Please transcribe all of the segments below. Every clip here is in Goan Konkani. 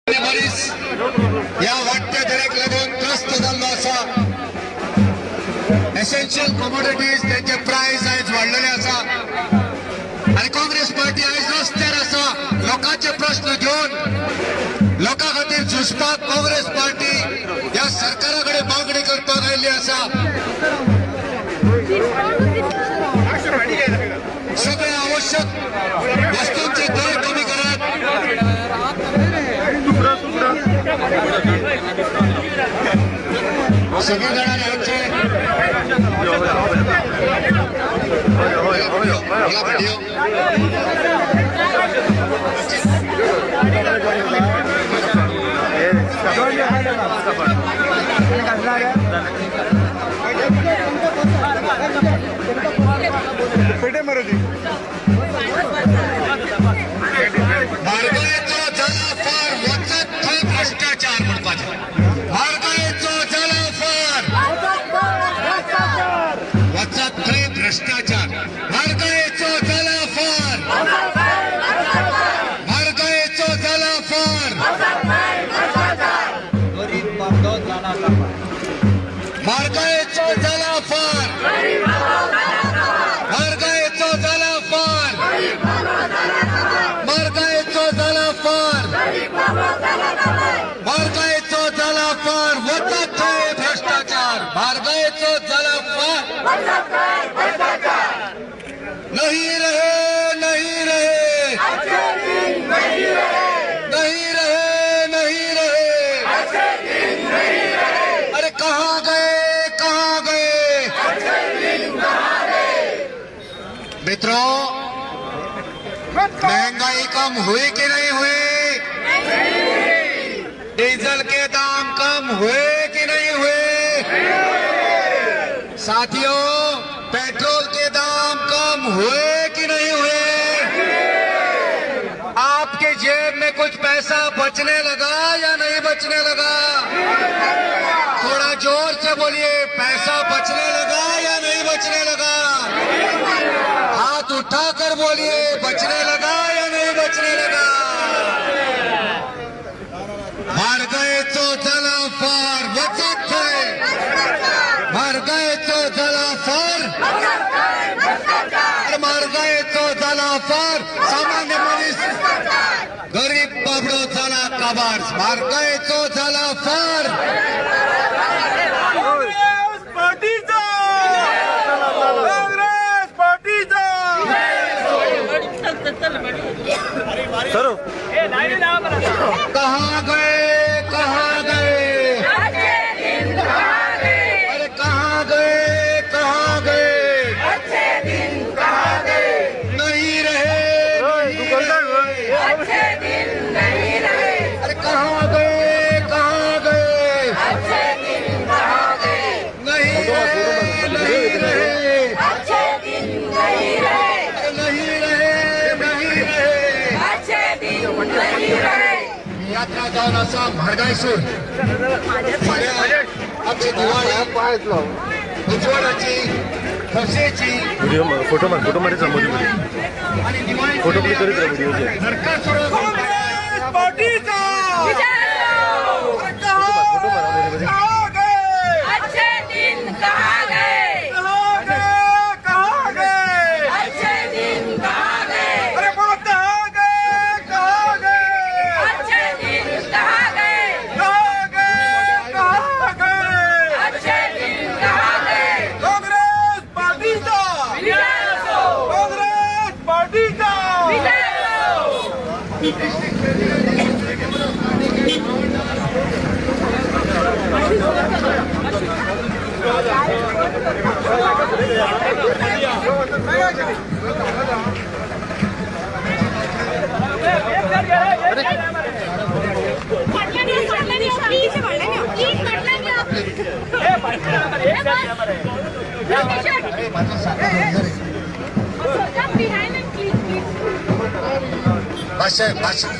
मनीस ह्या वाडट्या दराक लागून त्रस्त जाल्लो आसा. एसेन्शियल कमोडिटीज तेंचे प्रायस आयज वाडलेले आसा आनी काँग्रेस पार्टी आयज रस्त्यार आसा. लोकांचे प्रश्न घेवन लोकां खातीर झुजपाक काँग्रेस पार्टी ह्या सरकारा कडेन मागणी करपाक आयिल्ली आसा. सगळे आवश्यक वस्तूंचे दर कमी करात. सगळे जाणांनी आमचे मला व्हिडिओ. पेटे मराठी. म्हारगायेचो जाला फार, वचत थंय भ्रश्टाचार म्हणपाचें. म्हारगायेचो जाला फार, वचत थंय भ्रश्टाचार. म्हारगायेचो जाला फार, म्हारगायेचो जाला फार. गरीब बाबडो जाला काबार. म्हारगायेचो जाला फार, म्हारगायेचो जाला फार, म्हारगायेचो जाला फार, म्हारगायेचो जाला फार, वचत थंय भ्रष्टाचार. म्हारगायेचो जाला फार. नहीं रहे, नहीं रहे, नहीं रहे, नहीं रहे. अरे कहाँ गए, कहाँ गए? मित्रों, महंगाई कम हुई कि नहीं हुई? डीजल के दाम कम हुए कि नहीं हुए? साथियों, पेट्रोल के दाम कम हुए कि नहीं हुए? आपके जेब में कुछ पैसा बचने लगा या नहीं बचने लगा? थोड़ा जोर से बोलिए, पैसा बचने लगा या नहीं बचने लगा? हाथ उठाकर बोलिए, बचने लगा या नहीं बचने लगा? म्हारगायेचो झाला फार, वचत थंय. म्हारगायेचो झाला फार, अरे म्हारगायेचो झाला फार, सामान्य मनीस गरीब बाबडो झाला काबार. म्हारगायेचो झाला फार. काँग्रेस पार्टीचा, काँग्रेस पार्टीचा. सर. कहाँ गए, कहाँ गए? अरे कहाँ गए, कहाँ गए? नहीं रहे, नहीं रहे. अरे कहाँ गए, कहाँ गए? नहीं रहे, नहीं रहे. अरे नहीं रहे, नहीं रहे. ही यात्रा जावन आसा म्हारगायसूर. फाल्यां आमची दिवाळी उजवाडाची, खोशयेची. व्हिडिओ फोटो मार, फोटो मारीत मध्ये मध्ये. आणि दिवाळी फोटो क्लिक करीत राहा व्हिडिओचे. नरकासुर. काँग्रेस पार्टीचा. फोटो मारा मध्ये मध्ये. कहाँ गए? अच्छे दिन कहाँ गए? कहाँ गए, कहाँ गए? अच्छे दिन कहाँ गए? अरे बोलो, कहाँ गए, कहाँ गए? अच्छे दिन कहाँ गए? कहाँ गए, कहाँ गए? अच्छे दिन कहाँ गए? काँग्रेस पार्टीचा. विजय असो. काँग्रेस पार्टीचा. विजय असो. अरे माझं सांगा बरोबर आहे. भाषण भाषण.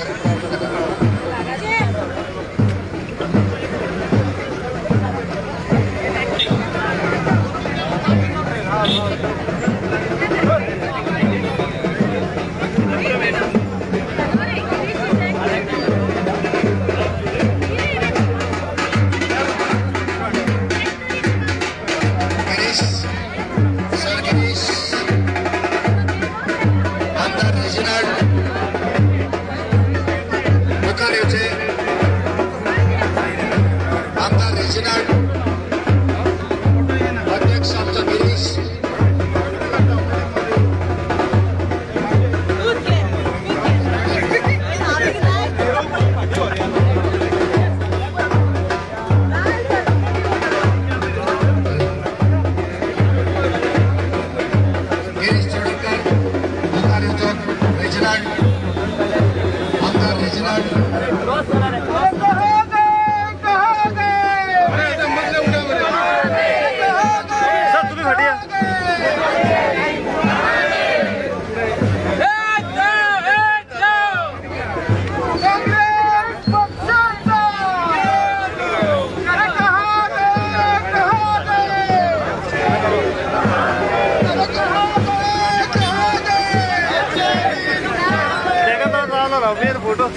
फोटो.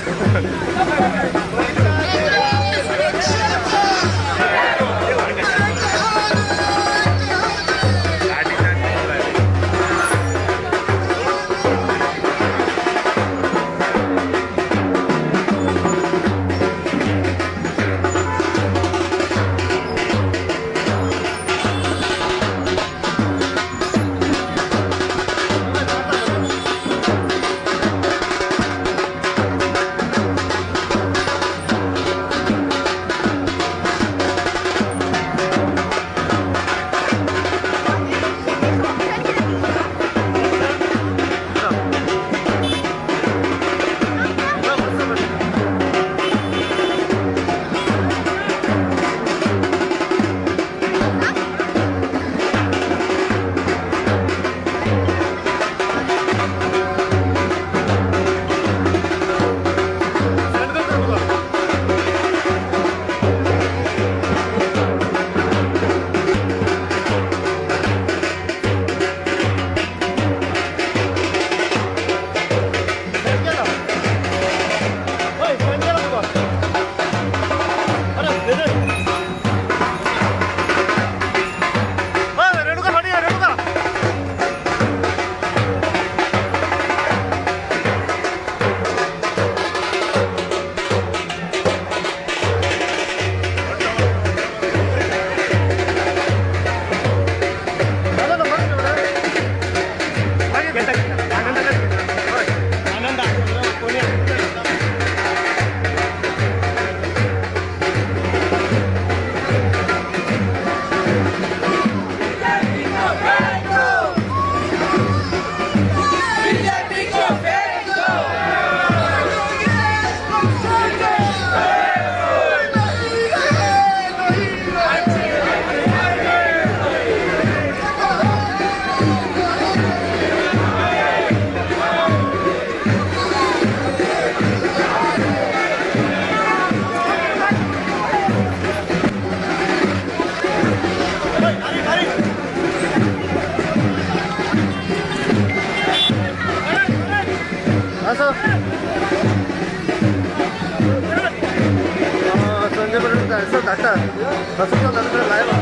रेणुका फाटी या, रेणुका. बीजेपी को फेंक दो. हा सर. संजय पाटील सर, धाकटा सर, धाकटा लाईव्ह.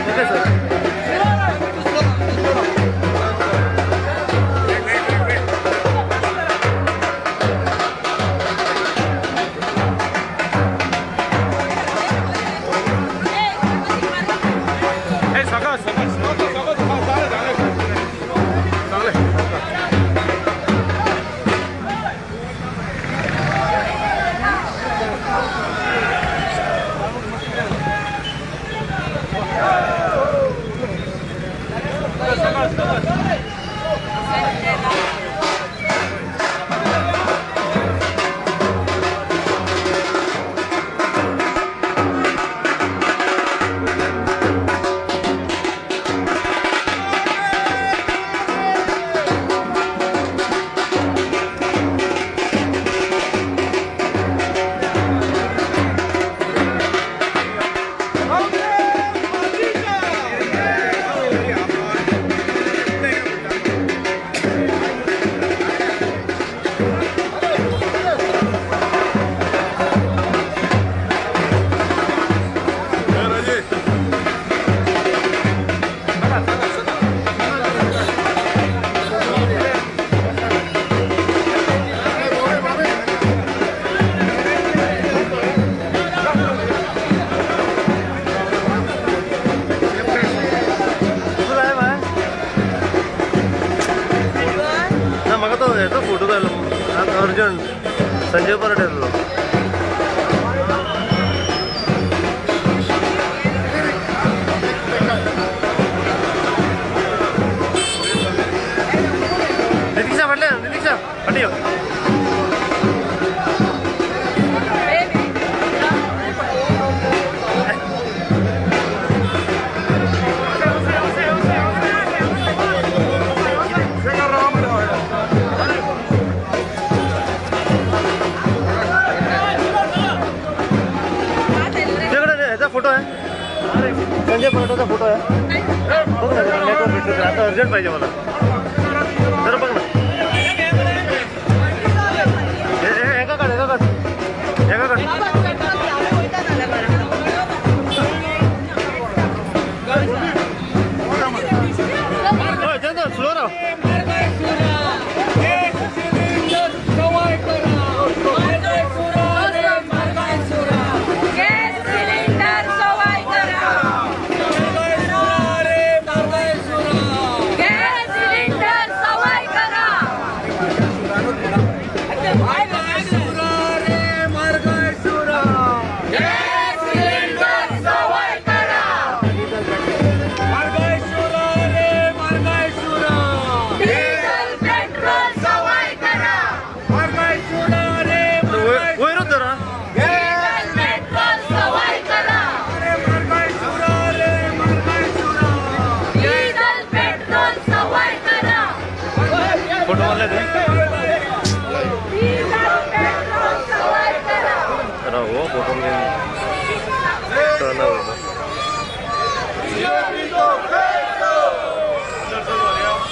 Okay sir. Congress पार्टीचा. फोटो लाईव्ह आहे ना. म्हाका तो हेचो फोटो जाय अर्जंट, संजय पराटेचो. नितीक्षा फाटल्यान, नितीक्षा फाटी यो. तुझ्याकडे ह्याचा फोटो आहे, संजय पराठाचा फोटो आहे? बघ ना जरा, नेटवर भेटलं तर. आता अर्जंट पाहिजे मला जरा, बघ ना.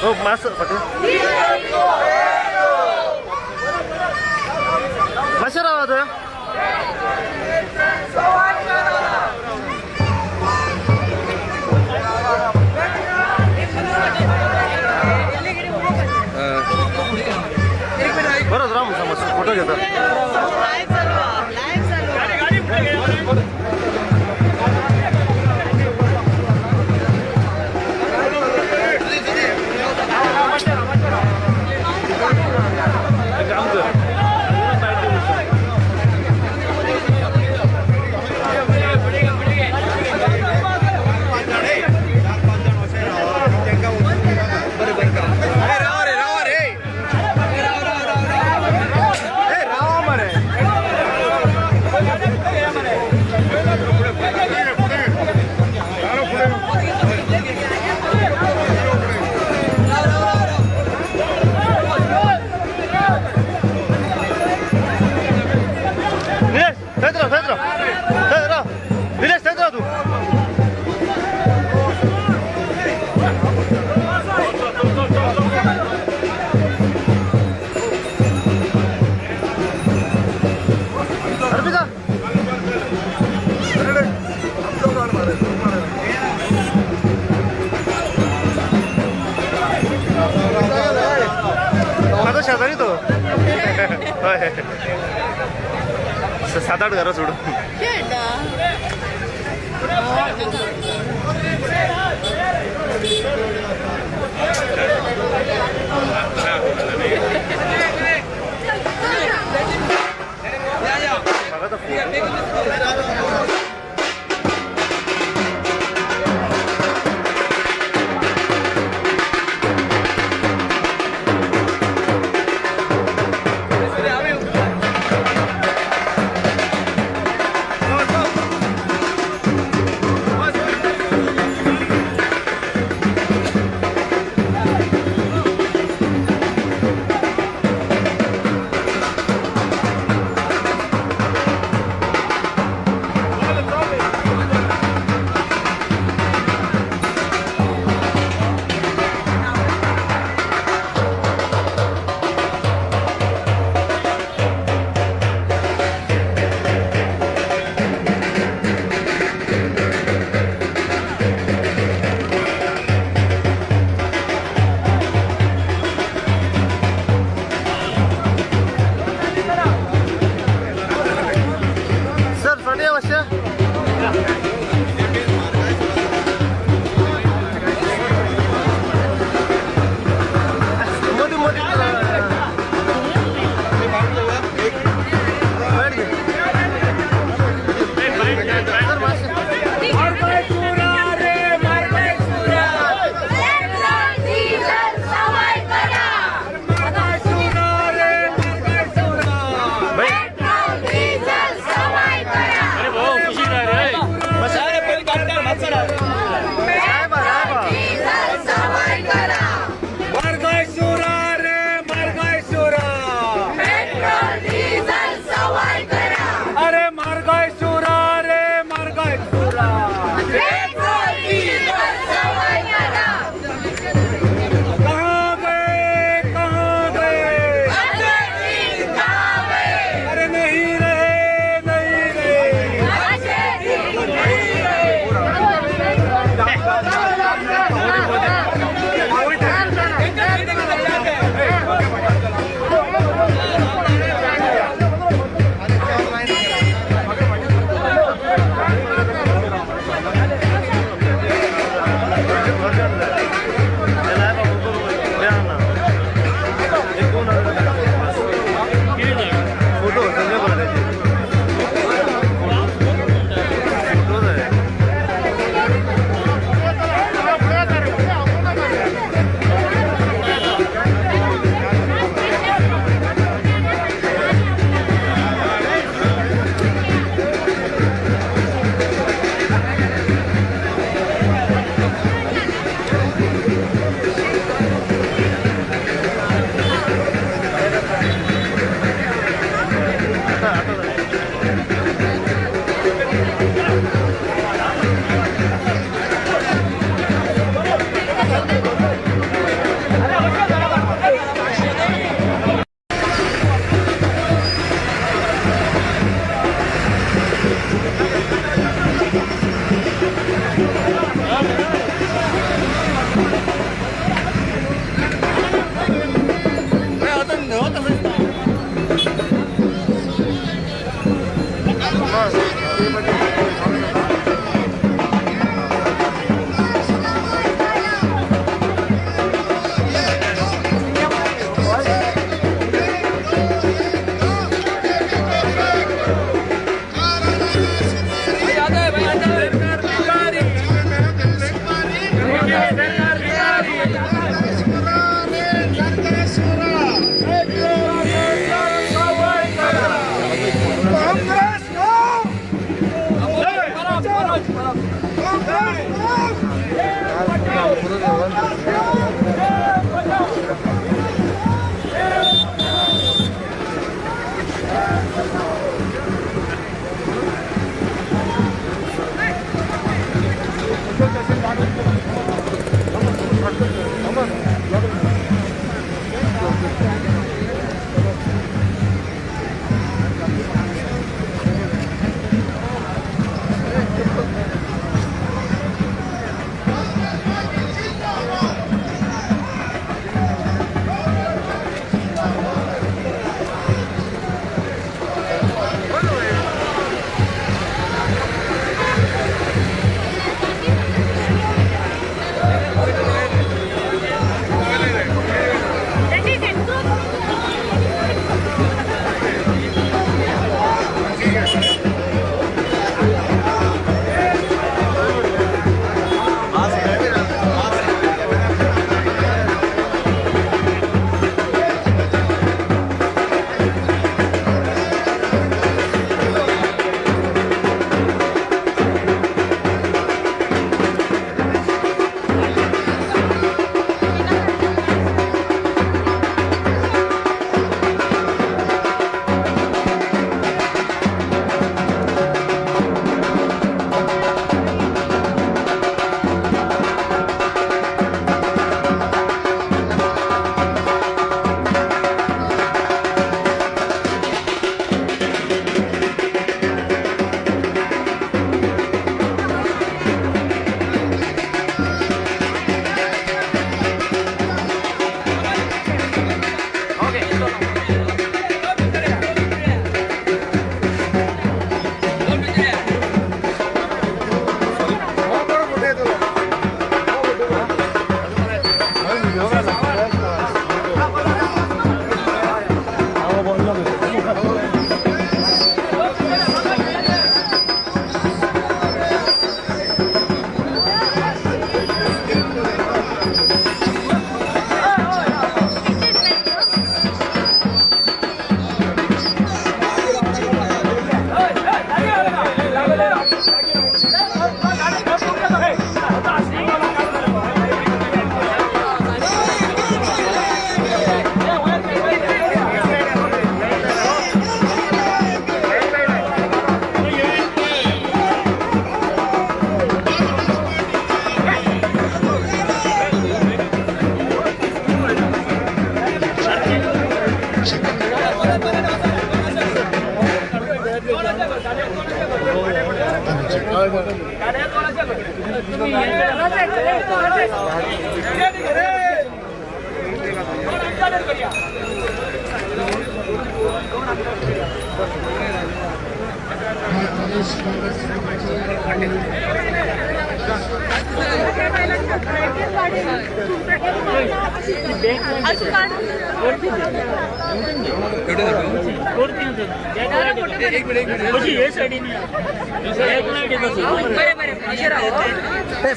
हो मातसो फाटीं मातशें रावात हय. बरोच राव मातसो फोटो घेता. लाईव्ह चालू. निलेश थंयच राव, थंयच राव, थंय राव निलेश, थंयच राव तूं. अर्पिता. माझा शेजारी तो. हय, सात आठ घरां सोडून. म्हाका तो फोन.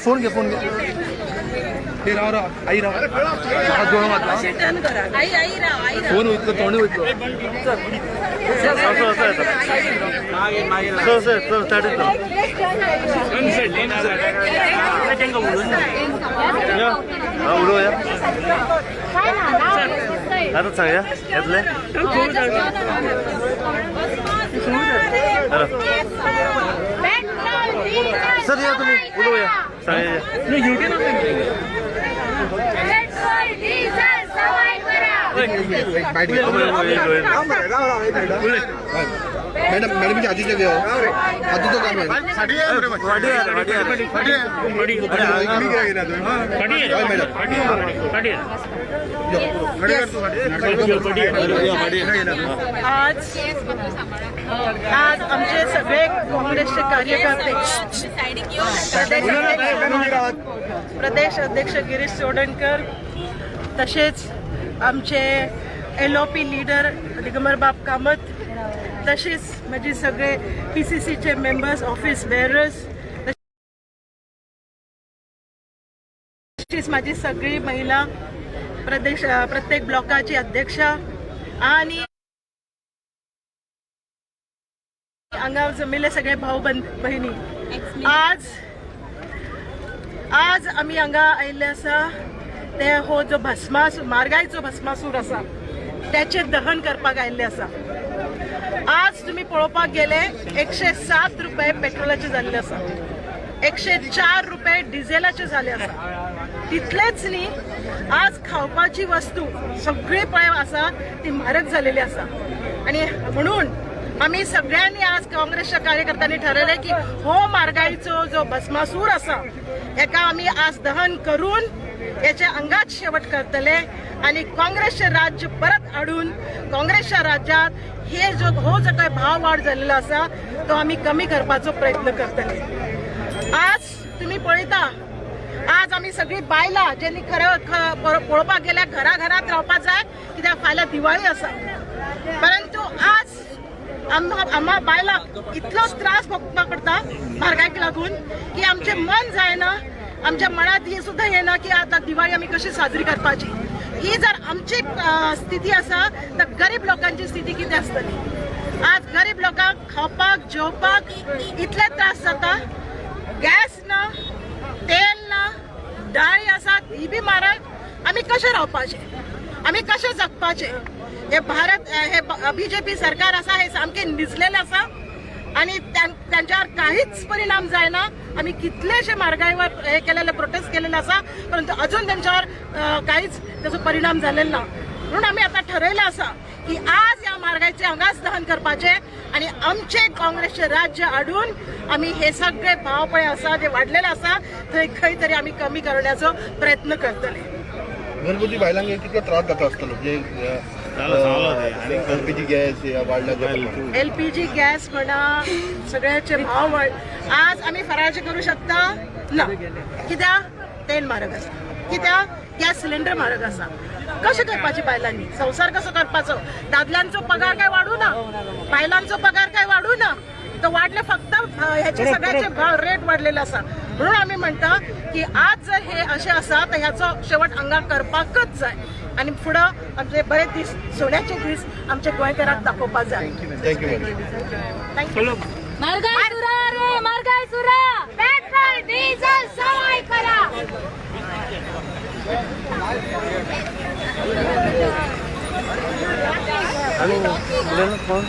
फोन घे, फोन घे. राव राव आई राव, फोन वयतलो, तोंड वयतलो. सर सर उलोवया आतां सांगया येतले. हॅलो सर, या तुम्ही उलोवया, सांगया. पेट्रोल डिझेल सवाई करा. मॅडम मॅडमच्या आधीच्या घेऊ आधीचं काम आहे. आज आज आमचे सगळे काँग्रेसचे कार्यकर्ते, प्रदेश अध्यक्ष गिरीश चोडणकर, तसेच आमचे LOP leader दिगंबरबाब कामत, तसेच माझे सगळे PCCचे मेंबर्स, ऑफिस बेअरर्स, तशीच माझी सगळी महिला प्रदेश, प्रत्येक ब्लॉकाची अध्यक्षा आणि अंगावर जमिले सगळे भाऊ बहिणी, आज आज आमी हांगा आयिल्ले आसा ते हो जो भस्मासूर, म्हारगायचो भस्मासूर आसा त्याचें दहन करपाक आयिल्ले आसा. आज तुमी पळोवपाक गेले 107 रुपये पेट्रोलाचे जाल्ले आसा, 104 रुपये डिझेलाचे जाले आसा. तितलेच न्ही, आज खावपाची वस्तू सगळी पळय आसा ती म्हारग जालेली आसा. आनी म्हणून आमी सगळ्यांनी आज काँग्रेसच्या कार्यकर्त्यांनी ठरवलें की हो म्हारगायचो जो भस्मासूर आसा हेका आमी आज दहन करून हेच्या अंगात शेवट करतले आणि काँग्रेसचे राज्य परत हाडून काँग्रेसच्या राज्यात हे जो हो जो काय भाव वाड जाल्लो आसा तो आमी कमी करपाचो प्रयत्न करतले. आज तुमी पळयता, आज आमी सगळी बायलां ज्यांनी खरें पळोवपाक गेल्यार घराघरात रावपाक जाय, कित्याक फाल्यां दिवाळी आसा. परंतु आज आम्हा बायलांक इतलो त्रास भोगपाक पडटा म्हारगायक लागून की आमचें मन जायना, आमच्या मनात ही सुद्दां येना की आतां दिवाळी आमी कशी साजरी करपाची. ही जर आमची स्थिती आसा तर गरीब लोकांची स्थिती कितें आसतली? आज गरीब लोकांक खावपाक जेवपाक इतले त्रास जाता. गॅस ना, तेल ना, डाळी आसा ती बी म्हारग. आमी कशें रावपाचें, आमी कशें जगपाचें? हे भारत हे BJP सरकार आसा हे सामकें निजलेलें आसा आनी तांच्यावर काहीच परिणाम जायना. आमी कितलेशे म्हारगायवर हे केलेले, प्रोटेस्ट केलेले आसा, परंतु अजून त्यांच्यावर काहीच त्याचो परिणाम जालेलो ना. म्हणून आमी आतां ठरयलें आसा की आज ह्या म्हारगायचें हांगाच दहन करपाचें आनी आमचें काँग्रेसचें राज्य हाडून आमी हे सगळे भाव पळय आसा जे वाडलेले आसा थंय खंय तरी आमी कमी करण्याचो प्रयत्न करतले. घरगुती बायलांक कितलो त्रास जाता आसतलो जे LPG gas वाडला? LPG gas म्हणा, सगळ्याचे भाव वाड. आज आमी फराळाचे करू शकता ना, कित्याक तेल म्हारग आसा, कित्याक गॅस सिलिंडर म्हारग आसा. कशें करपाचें बायलांनी संवसार कसो करपाचो? दादल्यांचो पगार काय वाडू ना, बायलांचो पगार काय वाडू ना, तो वाडले फक्त ह्याचे सगळ्याचे भाव रेट वाडलेले आसा. म्हणून आमी म्हणटा की आज जर हे अशें आसा तर ह्याचो शेवट हांगा करपाकच जाय आनी फुडें आमचे बरे दीस, सोन्याचे दीस आमच्या गोंयकारांक दाखोवपाक जाय. Thank you madam. Thank you. महागाई सुरा रे, महागाई सुरा, पेट्रोल डिझेल सवाय करा. आणि उलयना कोण?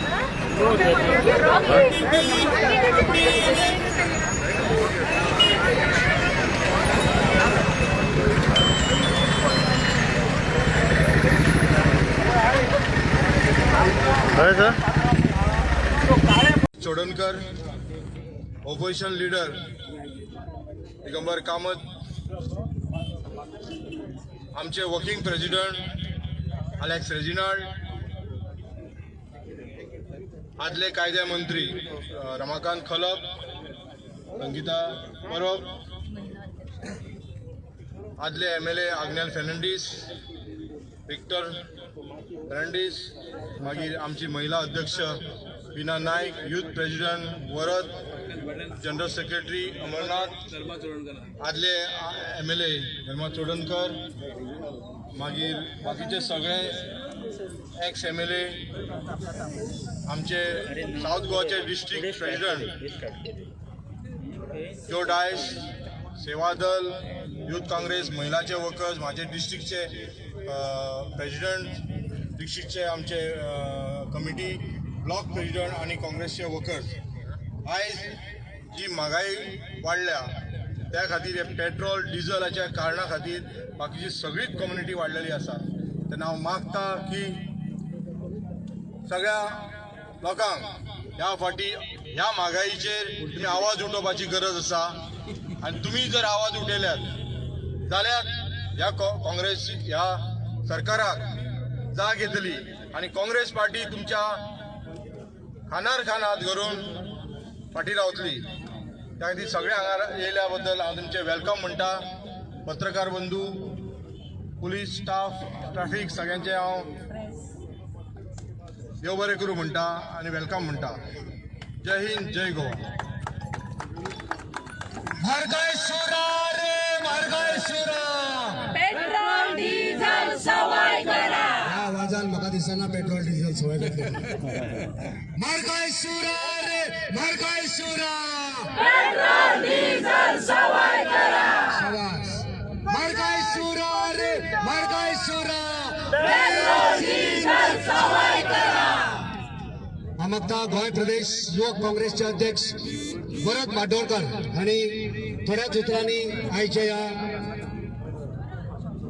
हय sir. Chodankar, opposition leader Digambar Kamat, आमचे वर्किंग प्रेसिडेंट अलेक्स रेजिनाल्ड, आदले कायदे मंत्री रमाकांत खलप, संगीता परब, आदले MLA Agnel Fernandes, Victor Fernandes, मागीर आमची महिला अध्यक्ष Bina Naik, youth president Varad, general secretary Amarnath, आदले MLA Dharma Chodankar, मागीर बाकीचे सगळे एक्स MLA, आमचे सावथ गोवाचे डिस्ट्रिक्ट प्रेसिडेंट जो डायस, सेवादल, युथ काँग्रेस, महिलाचे वर्कर्स, म्हाजे डिस्ट्रिक्टचे प्रेसिडेंट, डिस्ट्रिक्टचे आमचे कमिटी, ब्लॉक प्रेसिडेंट आनी काँग्रेसचे वर्कर्स. आयज जी म्हागाय वाडल्या त्या खातीर हे पेट्रोल डिझलाच्या कारणा खातीर बाकीची सगळीच कम्युनिटी वाडलेली आसा. तेन्ना हांव मागता की सगळ्या लोकांक ह्या फाटी ह्या म्हागाईचेर तुमी आवाज उठोवपाची गरज आसा आनी तुमी जर आवाज उठयल्यात जाल्यार ह्या काँग्रेस ह्या सरकाराक जाग येतली आनी काँग्रेस पार्टी तुमच्या खानार खान हात घालून फाटीं रावतली. त्या खातीर सगळे हांगा येयल्या बद्दल हांव तुमचें welcome म्हणटा. पत्रकार बंधू, पुलीस स्टाफ, ट्राफीक सगळ्यांचे हांव देव बरें करूं म्हणटा आनी welcome म्हणटा. जय हिंद, जय गोवा. म्हारगाय सुरा रे, म्हारगाय सुरा. पेट्रोल डिझेल सवाय करा. ह्या आवाजान म्हाका दिसना पेट्रोल डिझेल सवाय जातलें. म्हारगाय सुरा रे, म्हारगाय सुरा. पेट्रोल डिझेल सवाय करा. शाबास. म्हारगाय सुरा रे, म्हारगाय सुरा. पेट्रोल डिझेल सवाय करा. हांव गोंय प्रदेश युवक काँग्रेसचे अध्यक्ष भरत माडोळकर हांणी थोड्याच उतरांनी आयच्या ह्या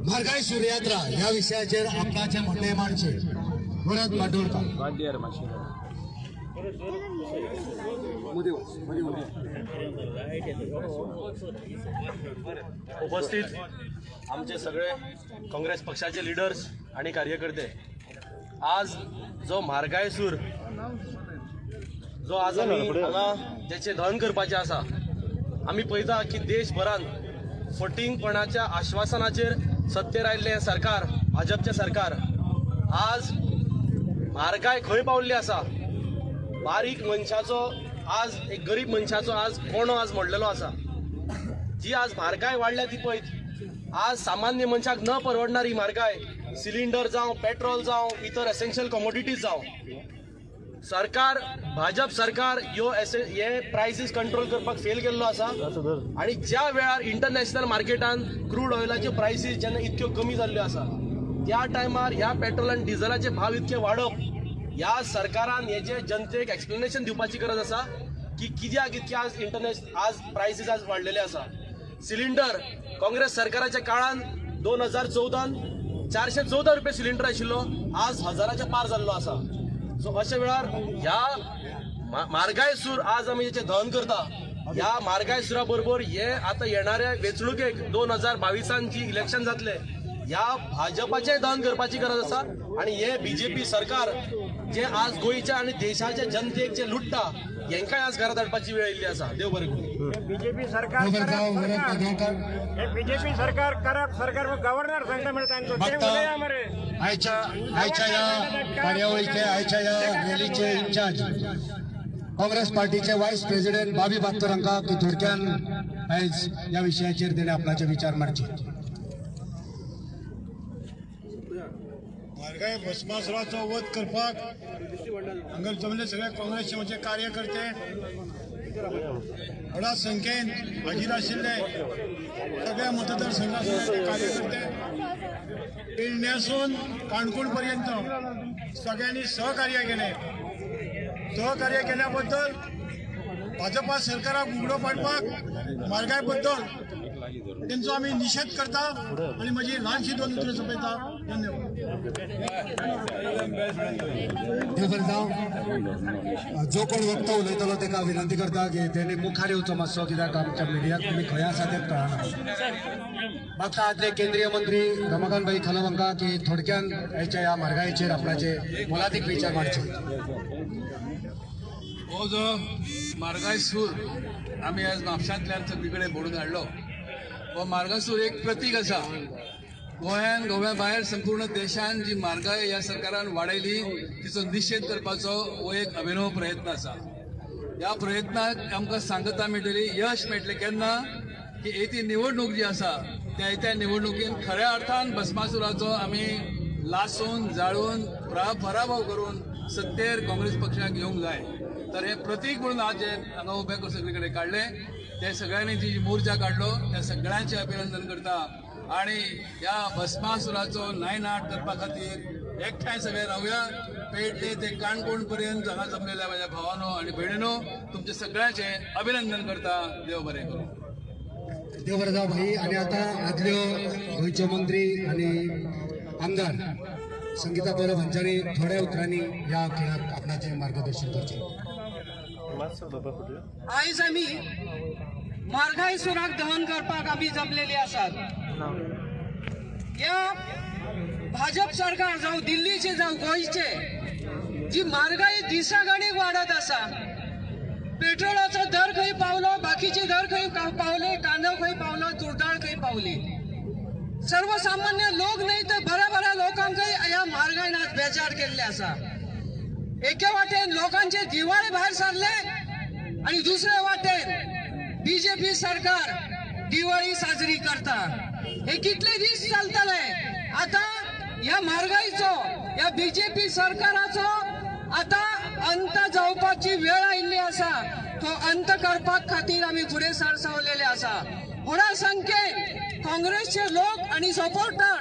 म्हारगाय सूर्यात्रा ह्या विशयाचेर आपणाचे म्हणणें मांडचें. भरत माडोळकर. उपस्थित आमचे सगळे काँग्रेस पक्षाचे लिडर्स आणि कार्यकर्ते, आज जो म्हारगाय सूर जो आज आमी हांगा जेचे दहन करपाचें आसा, आमी पळयता की देशभरांत फटींगपणाच्या आश्वासनाचेर सत्तेर आयिल्लें हें सरकार, भाजपचें सरकार, आज म्हारगाय खंय पावल्ली आसा. बारीक मनशाचो आज, एक गरीब मनशाचो आज कोणो आज मोडलेलो आसा. जी आज म्हारगाय वाडल्या ती पळयत आज सामान्य मनशाक न परवडणारी म्हारगाय, सिलिंडर जावं, पेट्रोल जावं, इतर एसेन्शियल कॉमोडिटीज जावं, सरकार, भाजप सरकार ह्यो हे प्रायसीस कंट्रोल करपाक फेल केल्लो आसा. आनी ज्या वेळार इंटरनॅशनल मार्केटान क्रूड ऑयलाच्यो प्रायसीस जेन्ना इतक्यो कमी जाल्ल्यो आसा, त्या टायमार ह्या पेट्रोल आनी डिझलाचे भाव इतके वाडप, ह्या सरकारान हेजे जनतेक एक्सप्लेनेशन दिवपाची गरज आसा की कित्याक इतके आज इंटरनॅशनल आज प्रायसीस आज वाडलेले आसा. सिलिंडर काँग्रेस सरकाराच्या काळान 2014 414 रुपये सिलिंडर आशिल्लो, आज हजाराच्या पार जाल्लो आसा. सो अशा वेळार ह्या म्हारगाय सूर आज आमी जेचे दहन करता, ह्या म्हारगाय सुरा बरोबर हे आतां येणाऱ्या वेंचणुकेक 2022 जी इलेक्शन जातले, ह्या भाजपाचें दहन करपाची गरज आसा. आनी हे बीजेपी सरकार जे आज गोंयच्या आनी देशाच्या जनतेक जे लुट्टा, हेंकाय आज घरात हाडपाची वेळ येयल्ली आसा. देव बरें करूं. बीजेपी सरकार देव बरें करूं, भरत माडोळकर. हे बीजेपी सरकार करप्ट सरकार, मग गव्हर्नर सांगता म्हणजे तांचो ते बघता. उलया मरे. आयच्या आयच्या ह्या कार्यावळीचे, आयच्या ह्या रॅलीचे इन्चार्ज काँग्रेस पार्टीचे व्हायस प्रेसिडेंट बाबी बात्तर हांकां की थोडक्यान आयज ह्या विशयाचेर तेणे आपणाचे विचार मांडचे. म्हारगाय भस्मासुराचो वध करपाक हांगा जमले सगळे काँग्रेसचे म्हणजे कार्यकर्ते, व्हडा संख्येन हाजीर आशिल्ले सगळ्या मतदारसंघातले कार्यकर्ते, पेडण्यासून काणकोण पर्यंत सगळ्यांनी सहकार्य केलें. सहकार्य केल्याबद्दल भाजपा सरकाराक उगडो पाडपाक म्हारगाय बद्दल तेंचो आमी निशेध करता आनी म्हजी ल्हानशी दोन उतरां सोंपयता. धन्यवाद. देव बरें जावं. जो कोण वक्तो उलयतलो ताका विनंती करता की तेणी मुखार येवचो मातसो, कित्याक आमच्या मिडियाक तुमी खंय आसा तें कळना. म्हाका आदले केंद्रीय मंत्री रमाकांत भाई खलप हांकां की थोडक्यान आयच्या ह्या म्हारगायेचेर आपणाचे मोलादीक विचार मांडचे. हो जो म्हारगाय सूर आमी आज म्हापशांतल्यान सगळे कडेन भरून हाडलो, हो म्हारगाय सूर एक प्रतीक आसा. गोंयान, गोव्या भायर, संपूर्ण देशान जी म्हारगाय ह्या सरकारान वाडयली तिचो निशेध करपाचो हो एक अभिनव प्रयत्न आसा. ह्या प्रयत्नाक आमकां सांगता मेळटली, यश मेळटलें केन्ना की येती निवडणूक जी आसा त्या येत्या निवडणुकीन खऱ्या अर्थान भस्मासुराचो आमी लासून जाळून पराभव करून सत्तेर काँग्रेस पक्षाक येवंक जाय. तर हे प्रतीक म्हणून आज जे हांगा उबे करून सगळे कडेन काडले, ते सगळ्यांनी जी मोर्चा काडलो त्या सगळ्यांचे अभिनंदन करता आणि ह्या भस्मासुराचो नायनाट करपा खातीर एकठांय सगळे रावया. पेडणे ते काणकोण पर्यंत हांगा जमलेल्या माझ्या भावानो आणि भयणीनो, तुमचे सगळ्यांचे अभिनंदन करता. देव बरें करूं. देव बरें जावं भाई. आनी आतां आदल्यो गोंयच्यो मंत्री आनी आमदार संगीता परब हांच्यांनी थोड्या उतरांनी ह्या खिणाक आपणाचें मार्गदर्शन करचें. मातसो बाबा फुडें. आयज आमी म्हारगाय सुराक दहन करपाक आमी जमलेली आसात. ह्या भाजप सरकार जावं दिल्लीचे जावं गोंयचे जी म्हारगाय दिसागणीक वाडत आसा, पेट्रोलाचो दर खंय पावलो, बाकीचे दर खंय पावले, कांदो खंय पावलो, तुरदाळ खंय पावली, सर्वसामान्य लोक न्हय तर बऱ्या बऱ्या लोकांकय ह्या म्हारगायन आज बेजार केल्ले आसा. एके वाटेन लोकांचे दिवाळे भायर सरले आणि दुसरे वाटेन बीजेपी सरकार दिवाळी साजरी करता. हे कितले दीस चलतले? आता ह्या म्हारगाईचो, ह्या बीजेपी सरकाराचो आता अंत जावपाची वेळ आयिल्ली आसा. तो अंत करपाक खातीर आमी फुडें सरसावलेले आसा. व्हडा संख्येन काँग्रेसचे लोक आणि सपोर्टर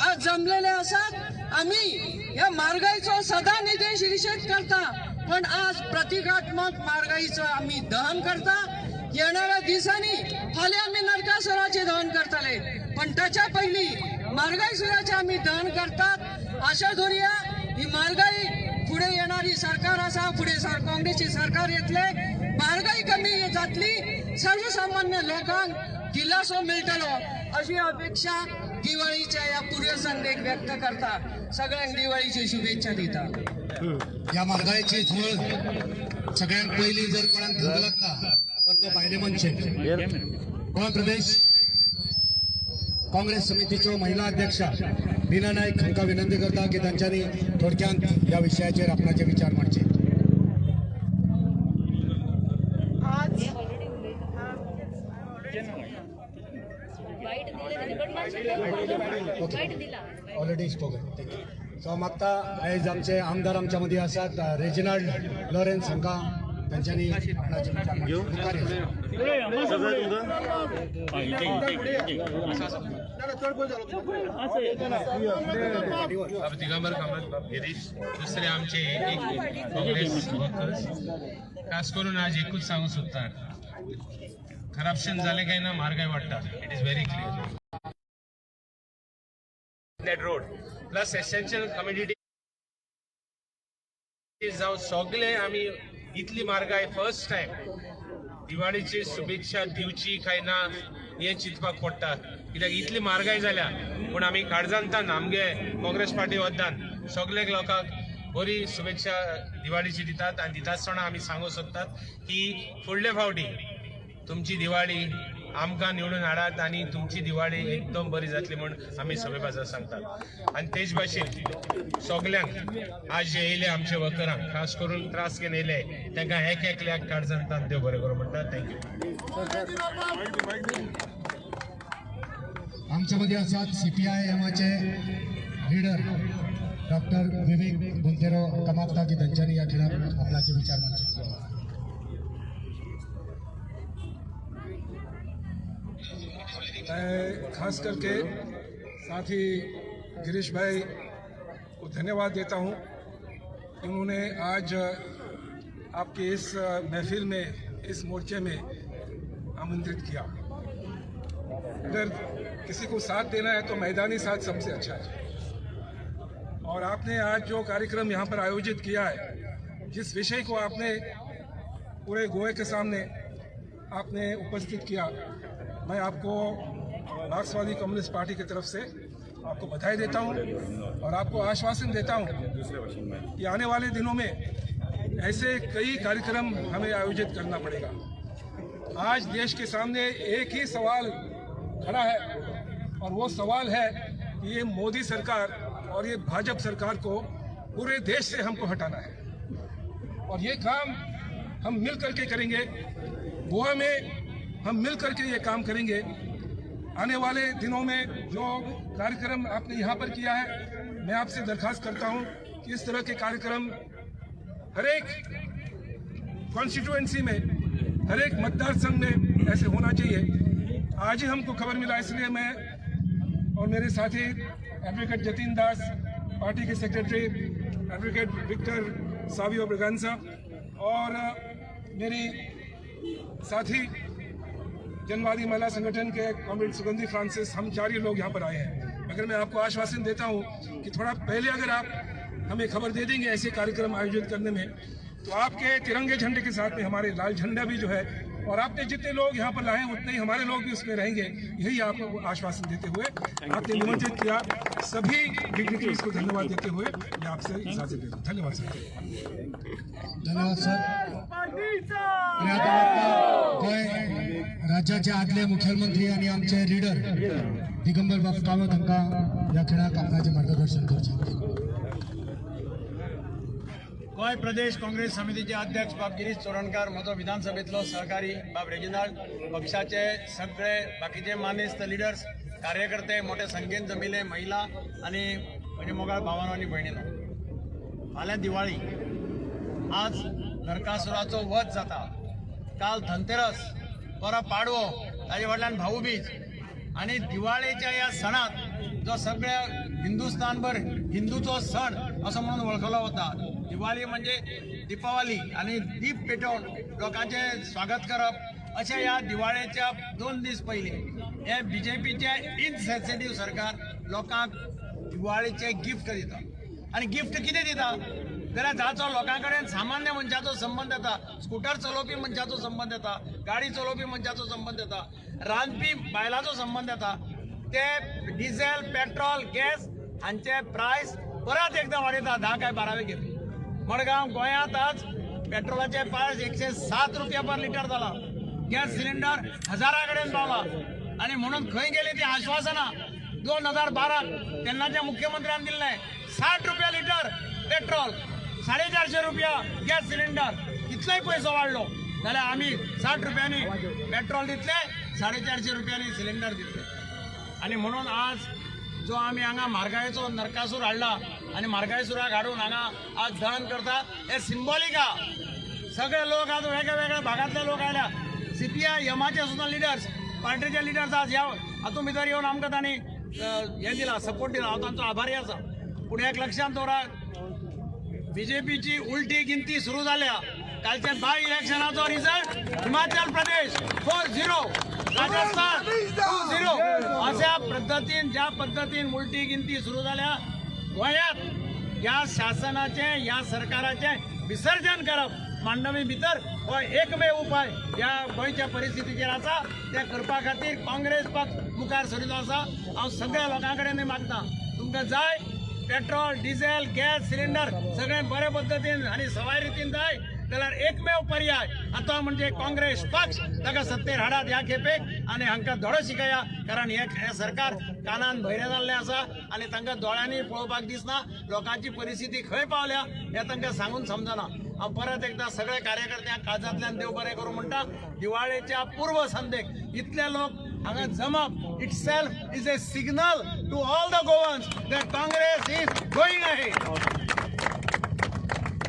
आज जमलेले आसात. आमी ह्या म्हारगाईचो सदा निदेश निशेध करता, पण आज प्रतिकात्मक म्हारगाईचो आमी दहन करता. येणाऱ्या दिसांनी फाल्यां आमी नरकासुराचे दहन करतले, पण त्याच्या पयलीं म्हारगाईसुराचे आमी दहन करतात. आशा धरुया ही म्हारगाई फुडें येणारी सरकार आसा, फुडें काँग्रेसचे सरकार येतले, म्हारगाई कमी जातली, सर्वसामान्य लोकांक दिलासो मेळटलो अशी अपेक्षा दिवाळीच्या ह्या पूर्वसंध्येक व्यक्त करता. सगळ्यांक दिवाळीची शुभेच्छा दिता. ह्या म्हारगायेची झळ सगळ्यांत पयलीं जर कोणाक धरू लागता तर तो बायले मनशेक. गोंय प्रदेश काँग्रेस समितीच्यो महिला अध्यक्षा बीना नायक हांकां विनंती करता की तांच्यांनी थोडक्यांत ह्या विशयाचेर आपणाचे विचार मांडचे. आज वाईट दिले त्याने, पण मातशें वाईट दिला. Already spoken, thank you. So मागता आयज आमचे आमदार आमच्या मदीं आसात रेजिनाल्ड लॉरेन्स हांकां तांच्यांनी आपणाचे विचार मांडचे. मुखार येया. सगळें तुमकां. दिगंबर कामत गिरीश, दुसरे आमचे एक काँग्रेस वर्कर्स. खास करून आज एकूच सांगूंक सोदता, करप्शन जालें काय ना म्हारगाय वाडटा. It is very clear that road plus essential commodity जावं सगळे आमी इतली म्हारगाय फर्स्ट टायम. दिवाळीची शुभेच्छा दिवची काय ना हें चिंतपाक पडटा, कित्याक इतली म्हारगाय जाल्या. पूण आमी काळजांतान आमगे काँग्रेस पार्टी वद्दान सगळे लोकांक बरी शुभेच्छा दिवाळीची दितात आनी दिता आसतना आमी सांगूंक सोदतात की फुडले फावटी तुमची दिवाळी आमकां निवडून हाडात आनी तुमची दिवाळी एकदम बरी जातली म्हूण आमी सगळे बाजार सांगतात. आनी तेच भाशेन सगल्यांक आज जे येयले आमच्या वर्करांक खास करून त्रास घेवन येयले तांकां एक एकल्याक काळजांतान देव बरें करूं म्हणटा. Thank you. आमच्या मदीं आसात सीपीआय एमाचे लिडर डॉक्टर विवेक बोंतेरो. हांकां मागता की तांच्यांनी ह्या खिणाक आपणाचे विचार मांडचे. मैं खास करके साथी गिरीश भाई को धन्यवाद देता हूं कि उन्होंने आज आपके इस महफिल में, इस मोर्चे में आमंत्रित किया। अगर किसी को साथ देना है तो मैदानी साथ सबसे अच्छा है और आपने आज जो कार्यक्रम यहाँ पर आयोजित किया है, जिस विषय को आपने पूरे गोवे के सामने आपने उपस्थित किया, मैं आपको मार्क्सवादी कम्युनिस्ट पार्टी की तरफ से आपको बधाई देता हूं और आपको आश्वासन देता हूं कि आने वाले दिनों में ऐसे कई कार्यक्रम हमें आयोजित करना पड़ेगा। आज देश के सामने एक ही सवाल खड़ा है और वो सवाल है कि ये मोदी सरकार और ये भाजपा सरकार को पूरे देश से हमको हटाना है और ये काम हम मिल करके करेंगे। गोवा में हम मिल करके ये काम करेंगे। आने वाले दिनों में जो कार्यक्रम आपने यहाँ पर किया है, मैं आपसे दरखास्त करता हूँ कि इस तरह के कार्यक्रम हर एक कॉन्स्टिट्यूएंसी में, हर एक मतदार संघ में ऐसे होना चाहिए। आज ही हमको खबर मिला, इसलिए मैं और मेरे साथी एडवोकेट जतिन दास, पार्टी के सेक्रेटरी एडवोकेट विक्टर सावियो ब्रगांसा और मेरी साथी जनवादी महिला संगठन के कॉमरेड सुगंधी फ्रांसिस, हम चार ही लोग यहाँ पर आए हैं। मगर मैं आपको आश्वासन देता हूँ कि थोड़ा पहले अगर आप हमें खबर दे देंगे ऐसे कार्यक्रम आयोजित करने में, तो आपके तिरंगे झंडे के साथ में हमारे लाल झंडा भी जो है, और आपने जितने लोग यहाँ पर लाए उतने ही हमारे लोग भी उसमें रहेंगे। यही आपको आश्वासन देते हुए आपने निमंत्रित किया, सभी डिग्निटरीज को धन्यवाद देते हुए मैं आपसे इजाजत देता हूँ। धन्यवाद सर। धन्यवाद सर। आणि आता गोंय राज्याचे आदले मुख्यमंत्री आणि आमचे लिडर दिगंबर बाब कामत हांकां ह्या खिणाक आपणाचें मार्गदर्शन करचें। गोंय प्रदेश काँग्रेस समितीचे अध्यक्ष बाब गिरीश चोडणकार, म्हजो विधानसभेतलो सहकारी बाब रेजिनाल्ड, पक्षाचे सगळे बाकीचे मानेस्त लिडर्स, कार्यकर्ते मोठे संख्येन जमिल्ले महिला आनी म्हजे मोगाळ भावानो आनी भयणीनो, फाल्यां दिवाळी, आज नरकासुराचो वध जाता, काल धनतेरस, परां पाडवो, ताजे फाटल्यान भाऊबीज आनी दिवाळेच्या ह्या सणात जो सगळ्या हिंदुस्थानभर हिंदूचो सण असो म्हणून वळखलो वता। दिवाळी म्हणजे दीपावली आनी दीप पेटोवन लोकांचें स्वागत करप अशें ह्या दिवाळेच्या 2 दीस पयलीं हे बीजेपीचें इनसेन्सिटीव सरकार लोकांक दिवाळेचें गिफ्ट दिता। आनी गिफ्ट कितें दिता जाल्यार जाचो लोकां कडेन सामान्य मनशाचो संबंद येता, स्कुटर चलोवपी मनशाचो संबंद येता, गाडी चलोवपी मनशाचो संबंद येता, रांदपी बायलांचो संबंद येता, ते डिझेल पेट्रोल गॅस हांचे प्रायस परत एकदां वाडयता 10 काय 12वे खेपे। मडगांव गोंयांत आज पेट्रोलाचे प्रायस 107 रुपया पर लिटर जाला, गॅस सिलिंडर 1000 कडेन पावला आनी म्हणून खंय गेली ती आश्वासनां 2012 तेन्नाच्या मुख्यमंत्र्यान दिल्लें 60 रुपया लिटर पेट्रोल, 450 रुपया गॅस सिलिंडर, कितलोय पयसो वाडलो जाल्यार आमी 60 रुपयांनी पेट्रोल दितले, 450 रुपयांनी सिलिंडर दितले। आनी म्हणून आज जो आमी हांगा म्हारगायेचो नरकासूर हाडला आनी म्हारगायसुराक हाडून हांगा आज दहन करता हे सिंबॉलिक आहा। सगळे लोक आज वेगळे वेगळे भागांतले लोक आयल्या, सीपीआय एमाचे सुद्दां लिडर्स, पार्टीचे लिडर्स आज ह्या हातूंत भितर येवन आमकां तांणी हें दिला, सपोर्ट दिला, हांव तांचो आभारी आसा। पूण एक लक्षांत दवरात, बीजेपीची उलटी गिनती सुरू जाल्या। कालच्या बाय इलेक्शनाचो रिजल्ट हिमाचल प्रदेश 4-0, राजस्थान 2-0 अशा पद्दतीन ज्या पद्दतीन उलटी गिनती सुरू जाल्या, गोंयांत ह्या शासनाचें ह्या सरकाराचें विसर्जन करप मांडवी भितर हो एकमेव उपाय ह्या गोंयच्या परिस्थितीचेर आसा। तें करपा खातीर काँग्रेस पक्ष मुखार सरिल्लो आसा। हांव सगळ्या लोकां कडेन मागता, तुमकां जाय पेट्रोल डिझेल गॅस सिलिंडर सगळें बरे पद्दतीन आनी सवाय रितीन जाय जाल्यार एकमेव पर्याय आतां म्हणजे काँग्रेस पक्ष, ताका सत्तेर हाडात ह्या खेपेक आनी हांकां धडो शिकया, कारण हें सरकार कानान भयरें जाल्लें आसा आनी तांकां दोळ्यांनी पळोवपाक दिसना, लोकांची परिस्थिती खंय पावल्या हें तांकां सांगून समजना। हांव परत एकदां सगळे कार्यकर्त्यांक काळजांतल्यान देव बरें करूं म्हणटा, दिवाळेच्या पूर्व संदेक इतले लोक हांगा जमप itself is a signal to all the Goans that Congress is going ahead.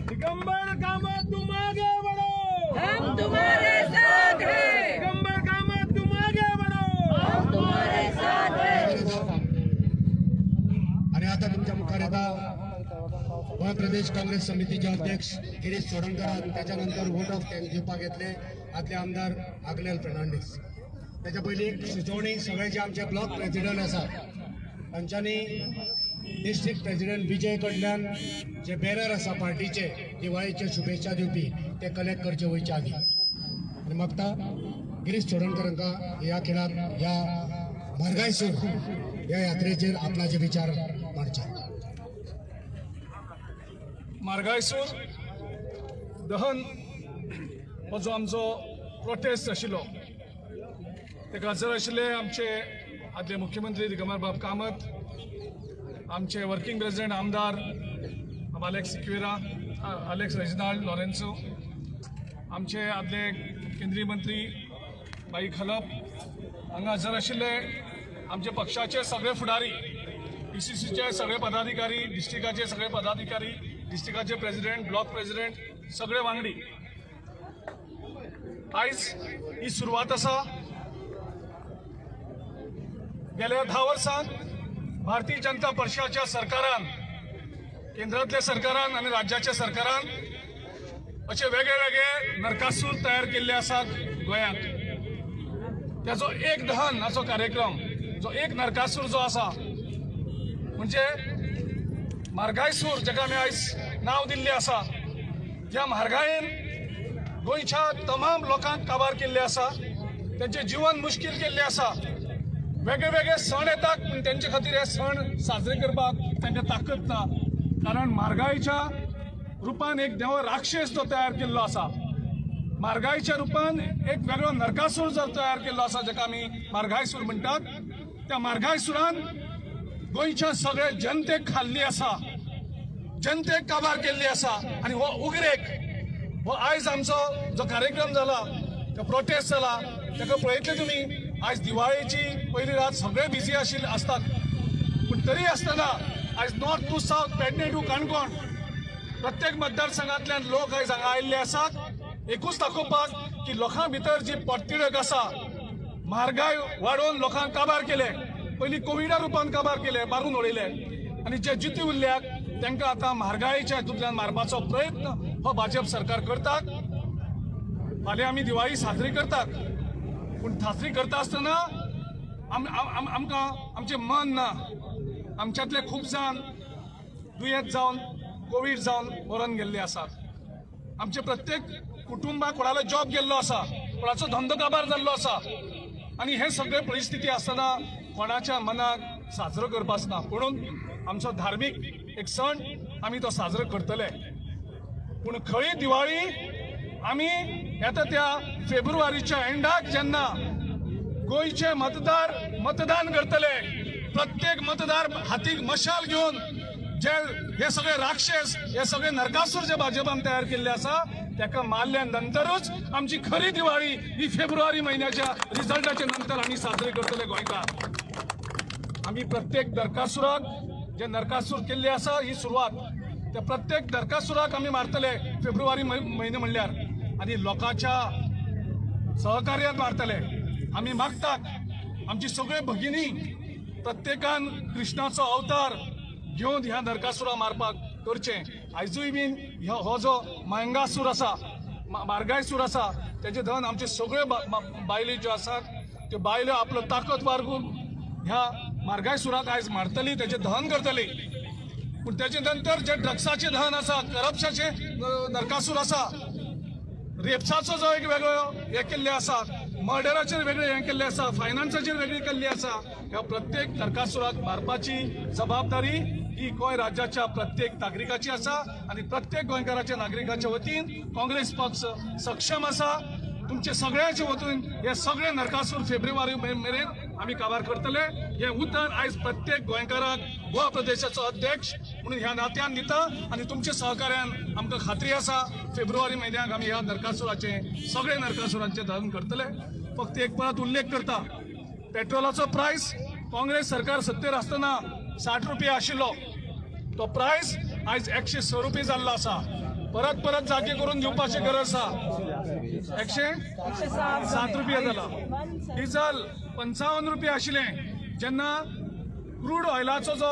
Digambar Kamat तुम आगे बढ़ो, हम तुम्हारे साथ हैं। दिगंबर कामत तुम आगे बढ़ो, हम तुम्हारे साथ हैं। आणि आता तुमच्या मुखार येता गोंय प्रदेश काँग्रेस समितीचे अध्यक्ष गिरीश चोडणकर, त्याच्यानंतर वोट ऑफ thanks दिवपाक येतले आदले आमदार आग्नेल फेर्नांडीस। त्याच्या पयलीं एक सुचोवणी, सगळे जे आमचे ब्लॉक प्रेसिडेंट आसा तांच्यांनी डिस्ट्रिक्ट प्रेसिडेंट विजय कडल्यान जे बॅनर आसा पार्टीचे दिवाळीचे शुभेच्छा दिवपी ते कलेक्ट करचे वयचे आदी। आनी मागता गिरीश चोडणकर हांकां ह्या खिणाक ह्या म्हारगायसूर ह्या यात्रेचेर आपणाचे विचार मांडचे। म्हारगायसूर दहन हो जो आमचो प्रोटेस्ट आशिल्लो तेका हजर आशिल्ले आमचे आदले मुख्यमंत्री दिगंबर बाब कामत, आमचे वर्किंग प्रेसिडेंट आमदार Alex Sequeira, Alex Reginald Lourenço, आमचे आदले केंद्रीय मंत्री बाई खलप, हांगा हजर आशिल्ले आमचे पक्षाचे सगळे फुडारी, पीसीसीचे सगळे पदाधिकारी, डिस्ट्रिक्टाचे सगळे पदाधिकारी, डिस्ट्रिक्टाचे प्रेसिडेंट, ब्लॉक प्रेसिडेंट, सगळे वांगडी। आयज ही सुरवात आसा। गेल्या 10 वर्सांत भारतीय जनता पक्षाच्या सरकारान, केंद्रांतल्या सरकारान आनी राज्याच्या सरकारान अशे वेगळे वेगळे नरकासूर तयार केल्ले आसात गोंयांत। त्याचो एक दहन असो कार्यक्रम, जो एक नरकासूर जो आसा म्हणजे म्हारगायसूर जाका आमी आयज नांव दिल्लें आसा, ह्या म्हारगायेन गोंयच्या तमाम लोकांक काबार केल्ले आसा, तेंचें जिवन मुश्कील केल्लें आसा. वेगळे वेगळे सण येतात पूण तेंचे खातीर हे सण साजरे करपाक तांकां ताकद ना, कारण म्हारगायेच्या रुपान एक देव राक्षस जो तयार केल्लो आसा, म्हारगायेच्या रुपान एक वेगळो नरकासूर जो तयार केल्लो आसा, जाका आमी म्हारगायसूर म्हणटात, त्या म्हारगायसुरान गोंयच्या सगळे जनतेक खाल्ली आसा, जनतेक काबार केल्ली आसा. आनी हो उगरेक हो आयज आमचो जो कार्यक्रम जाला, तो प्रोटेस्ट जाला, ताका पळयतले तुमी. आयज दिवाळेची पयली रात सगळे बिजी आशिल्ले आसतात, पूण तरी आसतना आयज north to south, Pedne to Canacona, प्रत्येक मतदारसंघांतल्यान लोक आयज हांगा आयिल्ले आसात. एकूच दाखोवपाक की लोकां भितर जी पोटतिडक आसा, म्हारगाय वाडोवन लोकांक काबार केले, पयलीं कोविडा रुपान काबार केले, मारून उडयले, आनी जे जिते उरल्यात तांकां आतां म्हारगायेच्या हितूंतल्यान मारपाचो प्रयत्न हो भाजप सरकार करतात. फाल्यां आमी दिवाळी साजरी करतात, पूण साजरी करता आसतना आमकां आमचें मन ना. आमच्यांतले खूब जाण दुयेंत जावन, कोवीड जावन मरून गेल्ले आसात. आमचे प्रत्येक कुटुंबाक कोणालो जॉब गेल्लो आसा, कोणाचो धंदो काबार जाल्लो आसा, आनी हे सगळे परिस्थिती आसतना कोणाच्या मनाक साजरो करपाच ना. म्हणून आमचो धार्मीक एक सण आमी तो साजरो करतले, पूण खरी दिवाळी आमी येता त्या फेब्रुवारीच्या एंडाक जेन्ना गोंयचे मतदार मतदान करतले, प्रत्येक मतदार हातीक मशाल घेवन जे हे सगळे राक्षस, हे सगळे नरकासूर जे भाजपान तयार केल्ले आसा ताका मारल्या नंतरूच आमची खरी दिवाळी ही फेब्रुवारी म्हयन्याच्या रिजल्टाच्या नंतर आमी साजरी करतले गोंयकार. आमी प्रत्येक नरकासुराक जे नरकासूर केल्ले आसा ही सुरवात, त्या प्रत्येक नरकासुराक आमी मारतले फेब्रुवारी म्हयने म्हणल्यार, आनी लोकांच्या सहकार्यान मारतले. आमी मागतात आमची सगळे भगिनी प्रत्येकान कृष्णाचो अवतार घेवन ह्या नरकासुरा मारपाक करचें. आयजूय बीन हो जो महंगासूर आसा, म्हारगायसूर आसा, तेजे धन आमचे सगळे बायले ज्यो आसात त्यो बायलो आपलो ताकद वापरून ह्या म्हारगायसुराक आयज मारतली, तेजें दहन करतली. पूण तेजे नंतर जे ड्रग्साचें दहन आसा, करप्शनाचें नरकासूर आसा, रेप्साचो जो एक वेगळो हें केल्लें आसा, मर्डराचेर वेगळें हें केल्लें आसा, फायनान्साचेर वेगळी केल्ली आसा, ह्या प्रत्येक नरकासुराक मारपाची जबाबदारी ही गोंय राज्याच्या प्रत्येक नागरिकाची आसा, आनी प्रत्येक गोंयकाराच्या नागरिकाच्या वतीन काँग्रेस पक्ष सक्षम आसा. तुमचे सगळ्यांचे वतीन हे सगळे नरकासूर फेब्रुवारी मेरेन आमी काबार करतले. हें उतर आयज प्रत्येक गोंयकाराक गोवा प्रदेशाचो अध्यक्ष म्हणून ह्या नात्यान दिता, आनी तुमच्या सहकार्यान आमकां खात्री आसा फेब्रुवारी म्हयन्याक आमी ह्या नरकासुराचें, सगळे नरकासुरांचें दहन करतले. फक्त एक परत उल्लेख करता, पेट्रोलाचो प्रायस काँग्रेस सरकार सत्तेर आसतना 60 रुपया आशिल्लो, तो प्रायस आयज 106 रुपया जाल्लो आसा. परत परत जागे करून दिवपाची गरज आसा. 107 रुपया जाला. डिझल 55 रुपया आशिल्लें जेन्ना क्रूड ऑयलाचो जो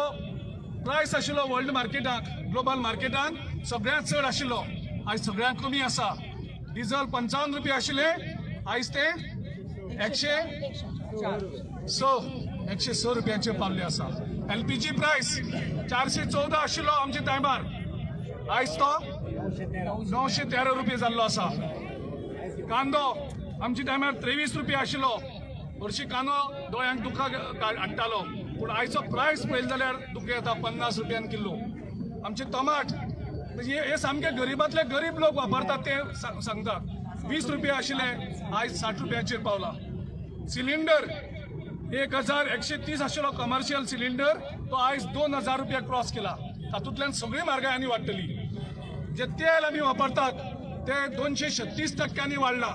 प्रायस आशिल्लो वर्ल्ड मार्केटाक, ग्लोबल मार्केटान सगळ्यांत चड आशिल्लो, आयज सगळ्यांत कमी आसा. डिझल 55 रुपया आशिल्लें, आयज ते 106 रुपयांचे पावले आसा. एलपीजी प्रायस 414 आशिल्लो आमच्या टायमार, आयज तो 913 रुपये जाल्लो आसा. कांदो आमच्या टायमार 23 रुपया आशिल्लो, हरशीं कांदो दोळ्यांक दुखां हाडटालो, पूण आयचो प्रायस पळयलो जाल्यार दुखो येता, 50 रुपयान किलो. आमचे टमाट म्हणजे हे सामके गरिबांतले गरीब लोक वापरतात ते सांगतात, 20 रुपया आशिल्ले आयज 60 रुपयांचेर पावला. सिलिंडर 1130 आशिल्लो कमर्शियल सिलिंडर, तो आयज 2000 रुपया क्रॉस केला. तातूंतल्यान सगळी म्हारगाय आनी वाडटली. जे तेल आमी वापरतात ते 236% वाडला.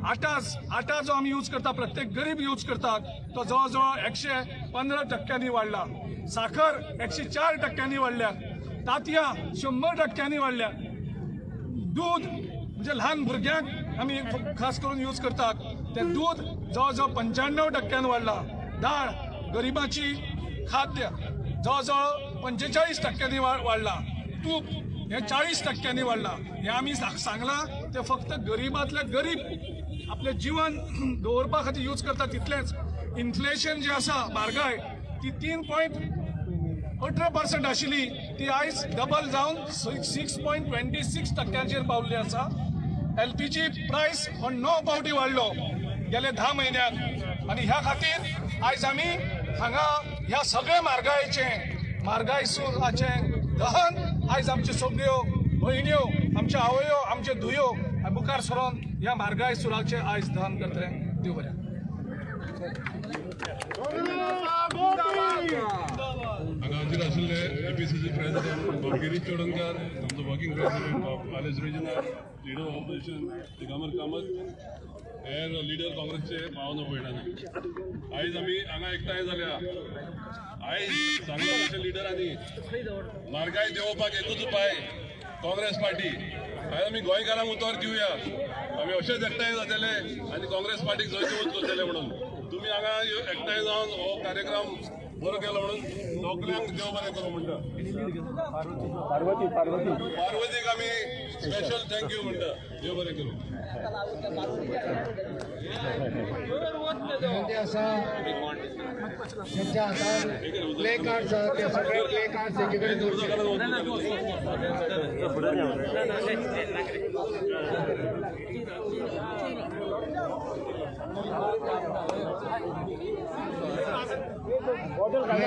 आटा जो आमी यूज करता, प्रत्येक गरीब यूज करतात, तो जवळ जवळ 115% वाडला. साखर 104% वाडल्या. तांतयां 100% वाडल्या. दूध म्हणजे ल्हान भुरग्यांक आमी खास करून यूज करतात ते दूध जवळ जवळ 95% वाडला. दाळ गरिबाची खाद्य जवळ जवळ 45% वाडला. तूप हे 40% वाडला. हे आमी सांगलां ते फक्त गरिबांतले गरीब आपलें जिवन दवरपा खातीर यूज करता तितलेंच. इन्फ्लेशन जें आसा, म्हारगाय, ती 3. 18% आशिल्ली ती आयज डबल जावन 6.26% पावल्ली आसा. एलपीजी प्रायस हो 9 फावटी वाडलो गेले 10 म्हयन्याक आनी ह्या खातीर आयज आमी हांगा ह्या सगळ्या म्हारगायेचें म्हारगाय सुराचें दहन आयज आमच्यो सगळ्यो भयण्यो, आमच्यो आवयो, आमच्यो धुयो मुखार सरोन ह्या म्हारगाय सुराचें आयज दहन करतलें. देव बरें. हांगा हाजीर आशिल्ले APCC president बाब गिरीश चोडणकर, आमचो working president Bab Aleixo Reginaldo, leader of opposition Digambar Kamat, हेर लिडर काँग्रेसचे भावना भयणांनी, आयज आमी हांगा एकठांय जाल्या. आयज सांगला तशें लिडरांनी म्हारगाय देंवोवपाक एकूच उपाय काँग्रेस पार्टी. आयज आमी गोंयकारांक उतर दिवया, आमी अशेच एकठांय जातले आनी काँग्रेस पार्टीक जैतिवंत करतले म्हणून. तुमी हांगा एकठांय जावन हो कार्यक्रम बरो केलो म्हणून सगल्यांक देव बरें करूं म्हणटा. पार्वती पार्वतीक आमी स्पेशल thank you म्हणटा. देव बरें करूं. ज्यांच्या हातात प्ले कार्ड्स आसात ते सगळे प्ले कार्ड्स एकीकडे दवरचे. प्ले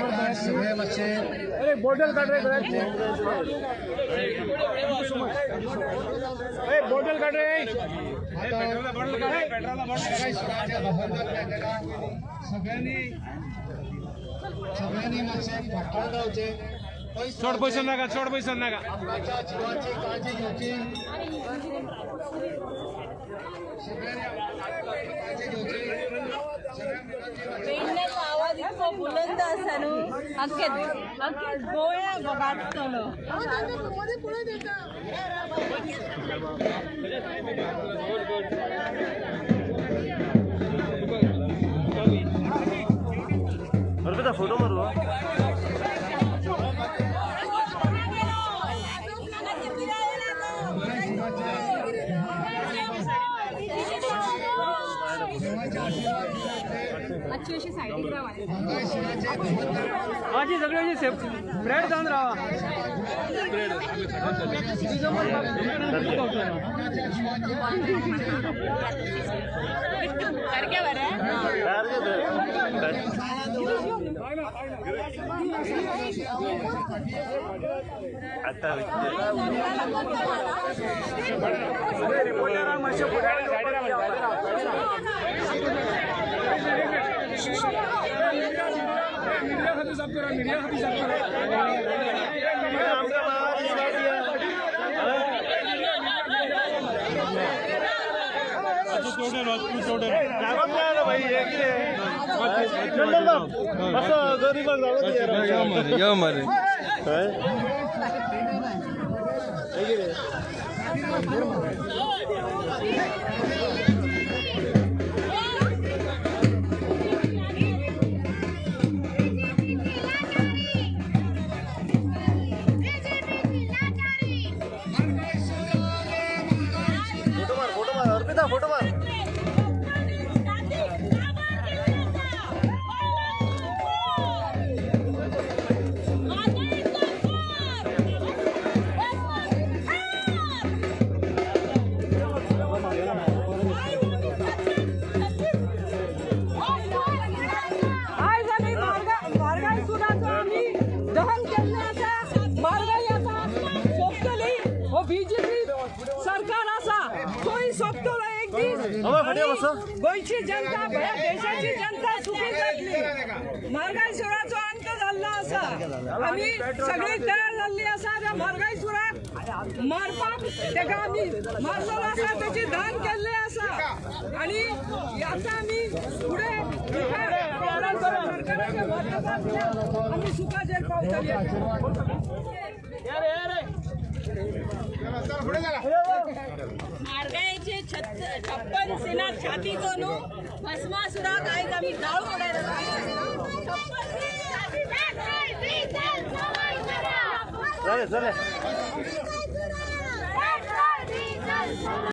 कार्ड्स सगळे मातशे बॉटल काढ रे, बॉटल काढ रे. सगळ्यांनी सगळ्यांनी मातशें फाटल्यान रावचें. चड पयसो नाका, चड पयसो नाका. आपणाच्या जिवाची काळजी घेवची, सगळ्यांनी काळजी घेवची. पेडण्याचो आवाज इतको बुलंद आसा न्हू, आख्खे आख्खे गोंया गाजतलो. अर्पिता फोटो मारू. मातशी अशी सायडीक रावा. माझी सगळी अशी स्प्रेड जावन रावा. सारकें बरें. आता मिडिया खातीर साफ करा, मिडिया खातीर साफ करा. यो मरे. फोटो मार, फोटो मार अर्पिता, फोटो मार. आयज आमी म्हारगाय सुराचो आमी दहन केल्लें आसा. म्हारगाय आतां सोंपतली. हो बीजेपी सरकार आसा तोय सोंपतलो एक दीस. गोंयची जनता, ह्या देशाची जनता सुखी जातली. म्हारगाय सुराचो अंत जाल्लो आसा. आमी सगळी तयार जाल्ली आसा त्या म्हारगाय सुराक मारपाक. तेका आमी मारलेलो आसा, तेची दान केल्लें आसा. आनी आतां आमी फुडें मुखार सरकाराच्या माध्यमांतल्यान आमी सुखाचेर पावतली. म्हारगायेचे 56 सिना छातीचो न्हू भस्मासुराक आयज आमी जाळून उडयला. चले चले.